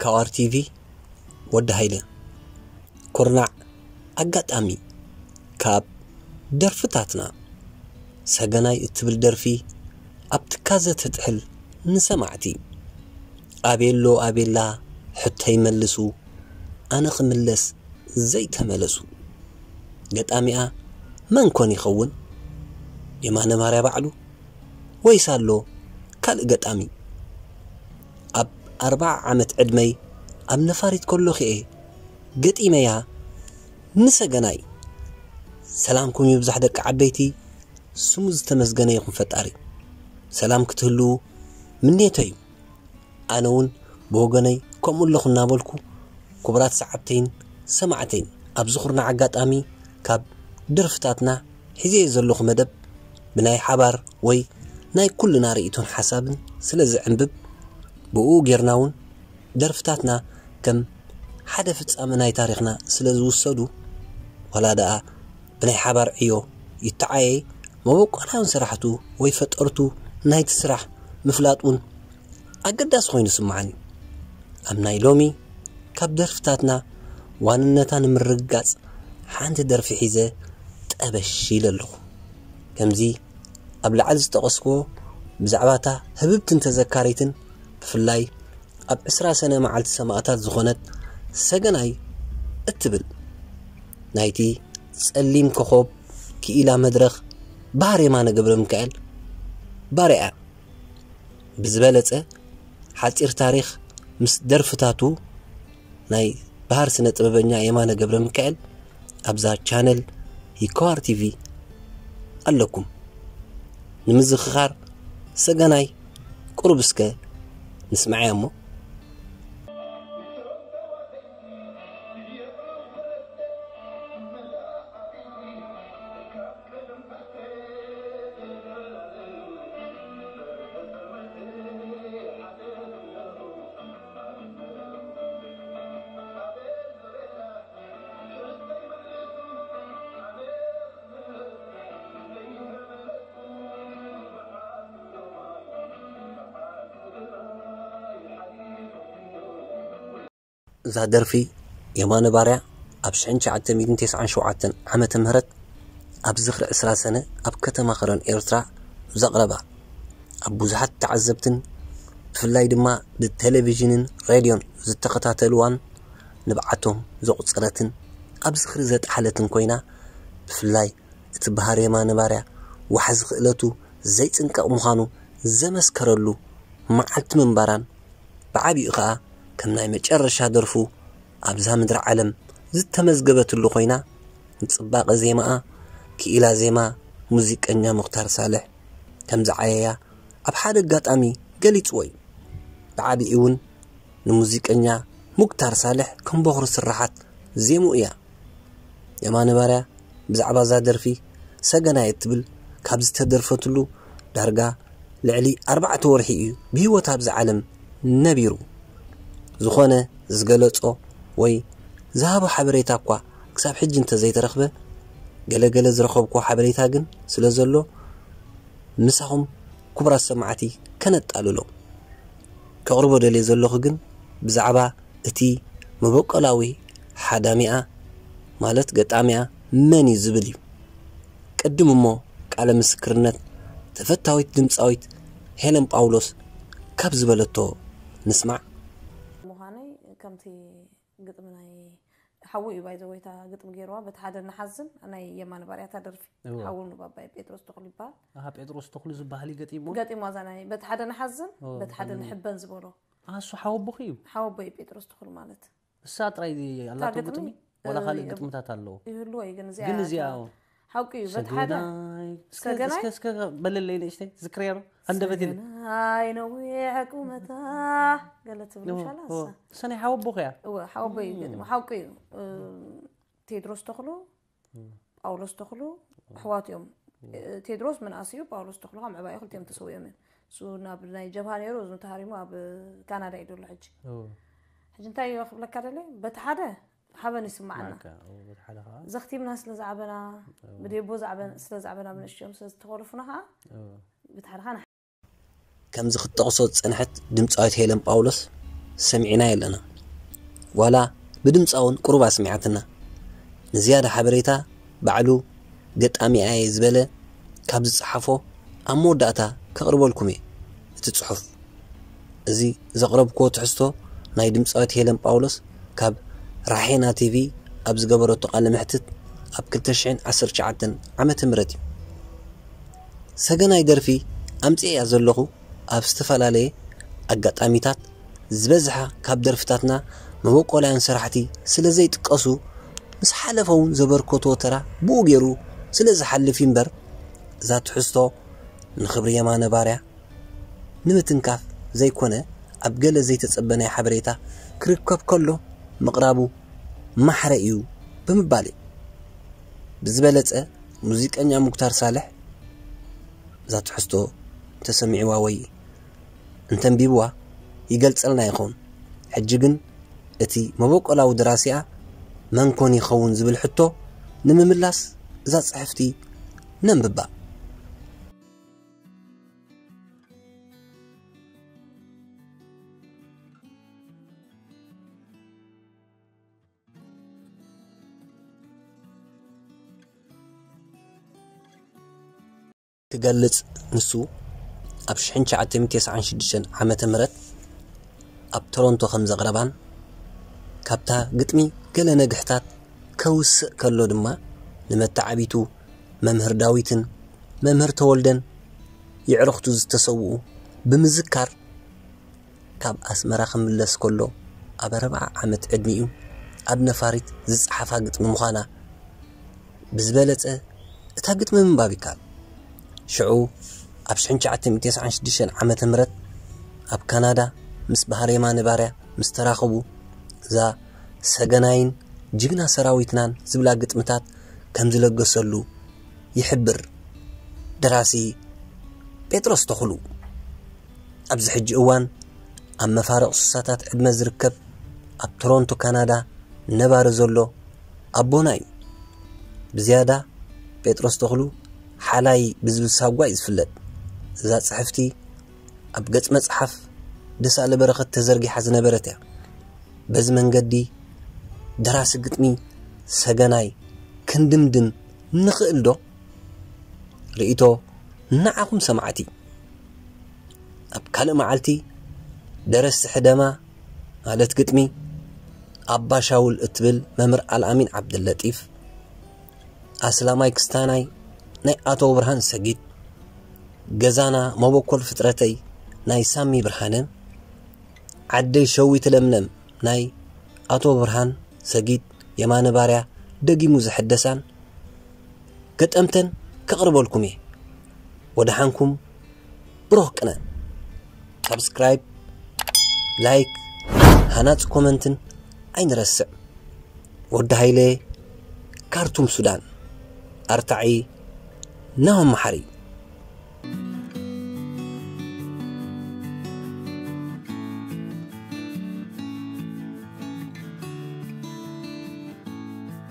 ካብ ኣር ቲ ቪ ወዲ ሃይለ። ኩርናዕ ኣጋጣሚ ካብ ደርፍታትና ሰገናይ እትብል ደርፊ ኣብ ትካዘ ተጥሕል ንሰማዕቲ። ኣቤሎ ኣቤላ ሕቶይ መልሱ፣ ኣነ ክምለስ ዘይተመለሱ። ገጣሚኣ መን ኮን ይኸውን? የማነ ማርያ ባዕሉ ወይስ ኣሎ ካልእ ገጣሚ? ኣብ ኣርብዓ ዓመት ዕድመይ ኣብ ነፋሪት ከለኹ እየ ገጢመያ ንሰገናይ። ሰላምኩም ይብዛሕ ደቂ ዓበይቲ፣ ስሙ ዝተመስገነ ይኹን ፈጣሪ። ሰላም ክትህልዉ ምኔተይ እዩ። ኣነ እውን ብወገነይ ከምኡ ኣለኹ እናበልኩ፣ ክቡራት ሰዓብተይን ሰማዕተይን፣ ኣብዚ ኩርናዕ ኣጋጣሚ ካብ ደርፍታትና ሒዘዮ ዘለኹ መደብ ብናይ ሓባር ወይ ናይ ኩልና ርእይቶን ሓሳብን ስለ ዝዕንብብ፣ ብኡ ጌርና እውን ደርፍታትና ከም ሓደ ፍጻመ ናይ ታሪኽና ስለ ዝውሰዱ፣ ዋላ ደኣ ብናይ ሓባር ዕዮ ይተዓየይ፣ መበቆላውን ሰራሕቱ ወይ ፈጠርቱ ናይቲ ስራሕ ምፍላጥ እውን ኣገዳሲ ኮይኑ ይስምዓኒ። ኣብ ናይ ሎሚ ካብ ደርፍታትና ዋንነታ ንምርግጋጽ ሓንቲ ደርፊ ሒዘ ጠበሽ ኢለ ኣለኹ። ከምዚ ኣብ ላዕሊ ዝጠቐስክዎ ብዛዕባታ ህብብትን ተዘካሪትን፣ ብፍላይ ኣብ ዕስራ ሰነ መዓልቲ ሰማእታት ዝኾነት ሰገናይ እትብል ናይቲ ጸሊም ኮኾብ ክኢላ መድረኽ ባህር የማነ ገብረ ሚካኤል ባርያ። ብዝበለጸ ሓጺር ታሪኽ ምስ ደርፍታቱ ናይ ባህር ስነ ጥበበኛ የማነ ገብረ ሚካኤል ኣብዛ ቻነል ይከዋር ቲ ቪ ኣለኩም። ንምዝኽኻር ሰገናይ ቁሩብ እስከ ንስምዓያ እሞ። እዛ ደርፊ የማነ ባርያ ኣብ ሽሕን ትሽዓተ ሚእትን ተስዓን ሸውዓተን ዓመተ ምህረት ኣብ ዝኽሪ ዕስራ ሰነ ኣብ ከተማ ከረን ኤርትራ ዘቕረባ፣ ኣብ ብዙሓት ተዓዘብትን ብፍላይ ድማ ብቴሌቪዥንን ሬድዮን ዝተኸታተልዋን ንብዓቶም ዘቑጸረትን ኣብ ዝኽሪ ዘጥሓለትን ኮይና፣ ብፍላይ እቲ ባህር የማነ ባርያ ዋሕዚ ክእለቱ ዘይጽንቀቕ ምዃኑ ዘመስከረሉ መዓልቲ ምንባራን፣ ብዓቢኡ ከኣ ከም ናይ መጨረሻ ደርፉ ኣብዛ ምድሪ ዓለም ዝተመዝገበትሉ ኮይና፣ ንጽባቐ ዜማኣ፣ ክኢላ ዜማ ሙዚቀኛ ሙኽታር ሳልሕ ከም ዝዓየያ ኣብ ሓደ ኣጋጣሚ ገሊጽዎ እዩ። ብዓቢኡ እውን ንሙዚቀኛ ሙክታር ሳልሕ ከም በኹሪ ስርሓት ዜምኡ እያ። የማነ ባርያ ብዛዕባ እዛ ደርፊ ሰገናይ እትብል ካብ ዝተደርፈትሉ ዳርጋ ልዕሊ ኣርባዕተ ወርሒ እዩ ብህይወት ኣብዚ ዓለም ነቢሩ። ዝኾነ ዝገለጾ ወይ ዝሃቦ ሓበሬታ እኳ ክሳብ ሕጂ እንተዘይተረኽበ፣ ገለገለ ዝረኸብኩዎ ሓበሬታ ግን ስለ ዘሎ ምሳኹም ክቡራት ሰማዕቲ ከነጣልሎ። ከቕርቦ ደልየ ዘለኹ ግን ብዛዕባ እቲ መበቆላዊ ሓዳሚኣ ማለት ገጣሚኣ መን እዩ ዝብል እዩ። ቅድም እሞ ቃለ ምስክርነት ተፈታዊት ድምፃዊት ሄለን ጳውሎስ ካብ ዝበለቶ ንስማዕ። ምዃነይ ከምቲ ግጥሚ ናይ ሓዉ እዩ ባይዘ ወይታ ግጥሚ ገይርዋ በቲ ሓደ ንሓዝን ናይ የማነ ባርያታ ደርፊ እወ። ሓዉ ንባባይ ጴጥሮስ ተኽሉ ይበሃል። ኣሃ ጴጥሮስ ተኽሉ ዝበሃል እዩ ገጢሞ። ገጢሞ እዛ ናይ በቲ ሓደ ንሓዝን ኦ፣ በቲ ሓደ ከምኒ- ንሕበን ዝበሎ ኣሱ ሓወቦኺ እዩ። ሓወቦይ ጴጥሮስ ተኽሉ ማለት እሳ ጥራይ ኣላቶ እታ ግጥሚ፣ ግጥሚ ወላ እ፣ ካልእ እም፣ ግጥምታት ኣለዎ። ይህልዎ እዩ ግን እዚኣ ግን እዚኣ እታ ሓቂ እዩ በቲ ሓደ ሰገናይ እስከ ሰገናይ? እስከ እስከ በለለይ ንእሽተይ ዝክርያ ዶ? ኣንደበት ኢለ ሰገናይ ነዊሕ ቁመታ ገለ ትብል እዎ፣ ምሻላ እዎ። እሳ እሳ ናይ ሓወቦኺ እያ። እወ ሓወቦይ እዩ ገጢሙ ሓቂ እዩ እ፣ ቴድሮስ ተኽሉ ጳውሎስ ተኽሉ ኣሕዋት እዮም እ፣ ቴድሮስ ምንኣስ እዩ ጳውሎስ ተኽሉ ካብ ምዕባይ ክልቲኦም ተሰዊኦም እዮም እሱ ናብ ናይ ጀብሃ ነይሩ እዙ ተሃሪሙ ኣብ ካናዳ እዩ ዘሎ ሕጂ እዎ። ሕጂ እንታይ እዩ ክብለካ ደለ በቲ ሓደ ሓበን ይስማዓና ማዕካ፣ እዎ፣ በቲ ሓደ ከዓ ዘኽቲምና ስለ ዝዓበና ብዴቦ ዝዓበን- ስለ ዝዓበና ብንእሽትኦም ስለ ዝተኾለፉና ከዓ እዎ። ብቲ ሓደ ከዓ ከምዚ ክትጠቕሶ ዝጸንሐት ድምጻዊት ሄለን ጳውሎስ ሰሚዕና የለና። ዋላ ብድምጻ እውን ቁሩብ ኣስሚዓትና። ንዝያዳ ሓበሬታ ባዕሉ ገጣሚኣ እየ ዝበለ ካብ ዝጸሓፎ ኣብ መወዳእታ ከቕርበልኩም እየ እቲ ጽሑፍ። እዚ ዘቕረብክዎ ትሕዝቶ ናይ ድምጻዊት ሄለን ጳውሎስ ካብ ራሄና ቲቪ ኣብ ዝገበረቶ ቃለ መሕትት ኣብ ክልተ ሽሕን ዓሰርተ ትሽዓተን ዓመተ ምህረት እዩ። ሰገናይ ደርፊ ኣምጺኤያ ዘለኹ ኣብ ዝተፈላለየ ኣጋጣሚታት ዝበዝሓ ካብ ደርፍታትና መበቆላያን ስራሕቲ ስለ ዘይጥቀሱ ምስ ሓለፈ እውን ዘበርከቶ ተራ ብኡ ገይሩ ስለ ዝሓልፍ እዩ እምበር እዛ ትሕዝቶ ንኽብሪ የማነ ባርያ ንምትንካፍ ዘይኮነ ኣብ ገለ ዘይተጸበናይ ሓበሬታ ክርከብ ከሎ ምቕራቡ ማሕረ እዩ ብምባል እዩ። ብዝበለጸ ሙዚቀኛ ሙክታር ሳልሕ እዛ ትሕዝቶ እንተሰሚዕዋ ወይ እንተንቢብዋ ይገልጸልና ይኸውን። ሕጂ ግን እቲ መበቆላዊ ደራሲኣ መን ኮን ይኸውን ዝብል ሕቶ ንምምላስ እዛ ጽሕፍቲ ነንብባ። ክገልጽ ንሱ ኣብ ሽሕን ትሽዓተ ሚእትን ተስዓን ሽዱሽተን ዓመተ ምህረት ኣብ ቶሮንቶ ከም ዘቕረባን ካብታ ግጥሚ ገለ ነግሕታት ከውስእ ከሎ ድማ ንመተዓቢቱ መምህር ዳዊትን መምህር ተወልደን የዕርኽቱ ዝተሰውኡ ብምዝካር ካብ ኣስመራ ክምለስ ከሎ ኣብ ኣርብዓ ዓመት ዕድሚኡ ኣብ ነፋሪት ዝጸሓፋ ግጥሚ ምዃና ብዝበለጸ እታ ግጥሚ ምንባብ ይከኣል። ሽዑ ኣብ ሽሕን ትሽዓተ ሚእትን ተስዓን ሽዱሽተን ዓመተ ምህረት ኣብ ካናዳ ምስ ባህር የማነ ባርያ ምስ ተራኸቡ እዛ ሰገናይን ጅግና ሰራዊትናን ዝብላ ግጥምታት ከም ዝለገሰሉ ይሕብር ደራሲ ጴጥሮስ ተኽሉ። ኣብዚ ሕጂ እዋን ኣብ መፋርቕ ስሳታት ዕድመ ዝርከብ ኣብ ቶሮንቶ ካናዳ ነባሪ ዘሎ ኣቦና እዩ። ብዝያዳ ጴጥሮስ ተኽሉ ሓላይ ብዝብል ሳጓ እዩ ዝፍለጥ። እዛ ጽሕፍቲ ኣብ ገጽ መጽሓፍ ደሳለ በረኸት ተዘርጊሓ ዝነበረት እያ። በዚ መንገዲ ደራሲ ግጥሚ ሰገናይ ክንድምድም ንኽእል ዶ? ርእይቶ ንዓኹም ሰማዕቲ። ኣብ ካልእ መዓልቲ ደረስቲ ሕደማ ማለት ግጥሚ ኣባ ሻውል እትብል መምህር ኣልኣሚን ዓብደለጢፍ፣ ኣስላማይ ክስታናይ ናይ ኣቶ ብርሃን ሰጊድ፣ ገዛና መበኮል ፍጥረተይ ናይ ሳሚ ብርሃነ፣ ዓደይ ሸዊት ለምለም ናይ ኣቶ ብርሃን ሰጊድ የማነ ባርያ ደጊሙ ዝሕደሳን ገጠምተን ከቕርበልኩም እየ። ወደሓንኩም ብሩኽ ቅነ። ሳብስክራይብ፣ ላይክ፣ ሃናጺ ኮመንትን ኣይንረስዕ። ወዲ ሃይለ፣ ካርቱም ሱዳን። ኣርታዒ ናሆም መሓሪ።